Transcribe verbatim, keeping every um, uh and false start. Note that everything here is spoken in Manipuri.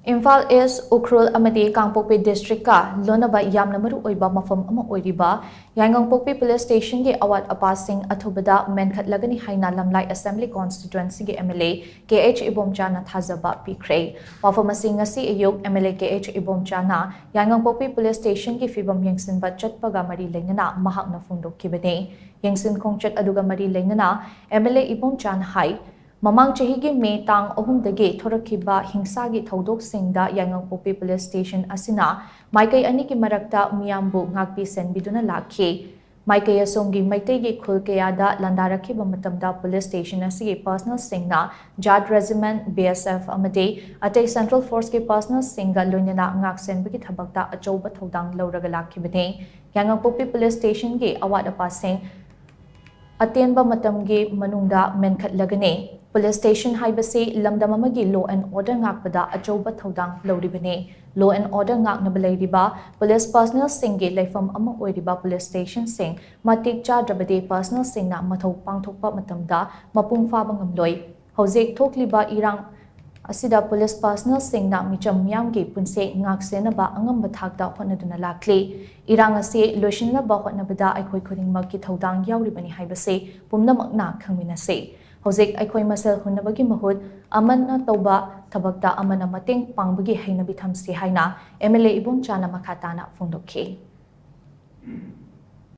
ꯏꯝꯐꯥꯜ ꯏꯁ, ꯎꯈ꯭ꯔꯨꯜ ꯑꯃꯗꯤ ꯀꯥꯡꯄꯣꯛꯄꯤ ꯗꯤꯁꯇ꯭ꯔꯤꯛꯀ ꯂꯣꯟꯅꯕ ꯌꯥꯝꯅ ꯃꯔꯨ ꯑꯣꯏꯕ ꯃꯐꯝ ꯑꯃ ꯑꯣꯏꯔꯤꯕ ꯌꯥꯏꯉꯪꯄꯣꯛꯄꯤ ꯄꯨꯂꯤꯁ ꯁ꯭ꯇꯦꯁꯟꯒꯤ ꯑꯋꯥꯠ ꯑꯄꯥꯁꯤꯡ ꯑꯊꯨꯕꯗ ꯃꯦꯟꯈꯠꯂꯒꯅꯤ ꯍꯥꯏꯅ ꯂꯝꯂꯥꯏ ꯑꯦꯁꯦꯝꯕ꯭ꯂꯤ ꯀꯣꯟꯁꯇꯤꯇ꯭ꯋꯦꯟꯁꯤꯒꯤ M L A K H ꯏꯕꯣꯝꯆꯥꯅ ꯊꯥꯖꯕ ꯄꯤꯈ꯭ꯔꯦ꯫ ꯋꯥꯐꯝ ꯑꯁꯤ ꯉꯁꯤ ꯑꯌꯨꯛ M L A K H ꯏꯕꯣꯝꯆꯥꯅ ꯌꯥꯏꯉꯪꯄꯣꯛꯄꯤ ꯄꯨꯂꯤꯁ ꯁ꯭ꯇꯦꯁꯟꯒꯤ ꯐꯤꯕꯝ ꯌꯦꯡꯁꯤꯟꯕ ꯆꯠꯄꯒ ꯃꯔꯤ ꯂꯩꯅꯅ ꯃꯍꯥꯛꯅ ꯐꯣꯡꯗꯣꯛꯈꯤꯕꯅꯤ꯫ ꯌꯦꯡꯁꯤꯟ ꯈꯣꯡꯆꯠ ꯑꯗꯨꯒ ꯃꯔꯤ ꯂꯩꯅꯅ ꯑꯦꯝ ꯑꯦꯜ ꯑꯦ ꯏꯕꯣꯝꯆꯥꯅ ꯍꯥꯏ, ꯃꯃꯥꯡ ꯆꯍꯤꯒꯤ ꯃꯦ ꯇꯥꯡ ꯑꯍꯨꯝꯗꯒꯤ ꯊꯣꯔꯛꯈꯤꯕ ꯍꯤꯡꯁꯥꯒꯤ ꯊꯧꯗꯣꯛꯁꯤꯡꯗ ꯌꯥꯏꯉꯪꯄꯣꯛꯄꯤ ꯄꯨꯂꯤꯁ ꯁ꯭ꯇꯦꯁꯟ ꯑꯁꯤꯅ ꯃꯥꯏꯀꯩ ꯑꯅꯤꯒꯤ ꯃꯔꯛꯇ ꯃꯤꯌꯥꯝꯕꯨ ꯉꯥꯛꯄꯤ ꯁꯦꯟꯕꯤꯗꯨꯅ ꯂꯥꯛꯈꯤ꯫ ꯃꯥꯏꯀꯩ ꯑꯁꯣꯝꯒꯤ ꯃꯩꯇꯩꯒꯤ ꯈꯨꯜ ꯀꯌꯥꯗ ꯂꯥꯟꯗꯥꯔꯛꯈꯤꯕ ꯃꯇꯝꯗ ꯄꯨꯂꯤꯁ ꯁ꯭ꯇꯦꯁꯟ ꯑꯁꯤꯒꯤ ꯄꯔꯁꯅꯦꯜꯁꯤꯡꯅ ꯖꯥꯠ ꯔꯦꯖꯤꯃꯦꯟꯠ, ꯕꯤ ꯑꯦꯁ ꯑꯦꯐ ꯑꯃꯗꯤ ꯑꯇꯩ ꯁꯦꯟꯇ꯭ꯔꯦꯜ ꯐꯣꯔꯁꯀꯤ ꯄꯔꯁꯅꯦꯜꯁꯤꯡꯒ ꯂꯣꯏꯅꯅ ꯉꯥꯛꯁꯦꯟꯕꯒꯤ ꯊꯕꯛꯇ ꯑꯆꯧꯕ ꯊꯧꯗꯥꯡ ꯂꯧꯔꯒ ꯂꯥꯛꯈꯤꯕꯅꯤ꯫ ꯌꯥꯏꯉꯪꯄꯣꯛꯄꯤ ꯄꯨꯂꯤꯁ ꯁ꯭ꯇꯦꯁꯟꯒꯤ ꯑꯋꯥꯠ ꯑꯄꯥꯁꯤꯡ ꯑꯇꯦꯟꯕ ꯃꯇꯝꯒꯤ ꯃꯅꯨꯡꯗ ꯃꯦꯟꯈꯠꯂꯒꯅꯤ꯫ ꯄꯨꯂꯤꯁ ꯁ꯭ꯇꯦꯁꯟ ꯍꯥꯏꯕꯁꯤ ꯂꯝꯗꯝ ꯑꯃꯒꯤ law and order ꯉꯥꯛꯄꯗ ꯑꯆꯧꯕ ꯊꯧꯗꯥꯡ ꯂꯧꯔꯤꯕꯅꯤ꯫ Law and order ꯉꯥꯛꯅꯕ ꯂꯩꯔꯤꯕ ꯄꯨꯂꯤꯁ ꯄꯔꯁꯅꯦꯜꯁꯤꯡꯒꯤ ꯂꯩꯐꯝ ꯑꯃ ꯑꯣꯏꯔꯤꯕ ꯄꯨꯂꯤꯁ ꯁ꯭ꯇꯦꯁꯟꯁꯤꯡ ꯃꯇꯤꯛ ꯆꯥꯗ꯭ꯔꯕꯗꯤ ꯄꯔꯁꯅꯦꯜꯁꯤꯡꯅ ꯃꯊꯧ ꯄꯥꯡꯊꯣꯛꯄ ꯃꯇꯝꯗ ꯃꯄꯨꯡ ꯐꯥꯕ ꯉꯝꯂꯣꯏ꯫ ꯍꯧꯖꯤꯛ ꯊꯣꯛꯂꯤꯕ ꯏꯔꯥꯡ ꯑꯁꯤꯗ ꯄꯨꯂꯤꯁ ꯄꯔꯁꯅꯦꯜꯁꯤꯡꯅ ꯃꯤꯆꯝ ꯃꯤꯌꯥꯝꯒꯤ ꯄꯨꯟꯁꯤ ꯉꯥꯛꯁꯦꯟꯅꯕ ꯑꯉꯝꯕ ꯊꯥꯛꯇ ꯍꯣꯠꯅꯗꯨꯅ ꯂꯥꯛꯂꯤ꯫ ꯏꯔꯥꯡ ꯑꯁꯤ ꯂꯣꯏꯁꯤꯟꯅꯕ ꯍꯣꯠꯅꯕꯗ ꯑꯩꯈꯣꯏ ꯈꯨꯗꯤꯡꯃꯛꯀꯤ ꯊꯧꯗꯥꯡ ꯌꯥꯎꯔꯤꯕꯅꯤ ꯍꯥꯏꯕꯁꯤ ꯄꯨꯝꯅꯃꯛꯅ ꯈꯪꯃꯤꯟꯅꯁꯤ꯫ ꯍꯧꯖꯤꯛ ꯑꯩꯈꯣꯏ ꯃꯁꯦꯜ ꯍꯨꯟꯅꯕꯒꯤ ꯃꯍꯨꯠ ꯑꯃꯅ ꯇꯧꯕ ꯊꯕꯛꯇ ꯑꯃꯅ ꯃꯇꯦꯡ ꯄꯥꯡꯕꯒꯤ ꯍꯩꯅꯕꯤ ꯊꯝꯁꯤ ꯍꯥꯏꯅ ꯑꯦꯝ ꯑꯦꯜ ꯑꯦ ꯏꯕꯣꯝꯆꯥꯅ ꯃꯈꯥ ꯇꯥꯅ ꯐꯣꯡꯗꯣꯛꯈꯤ꯫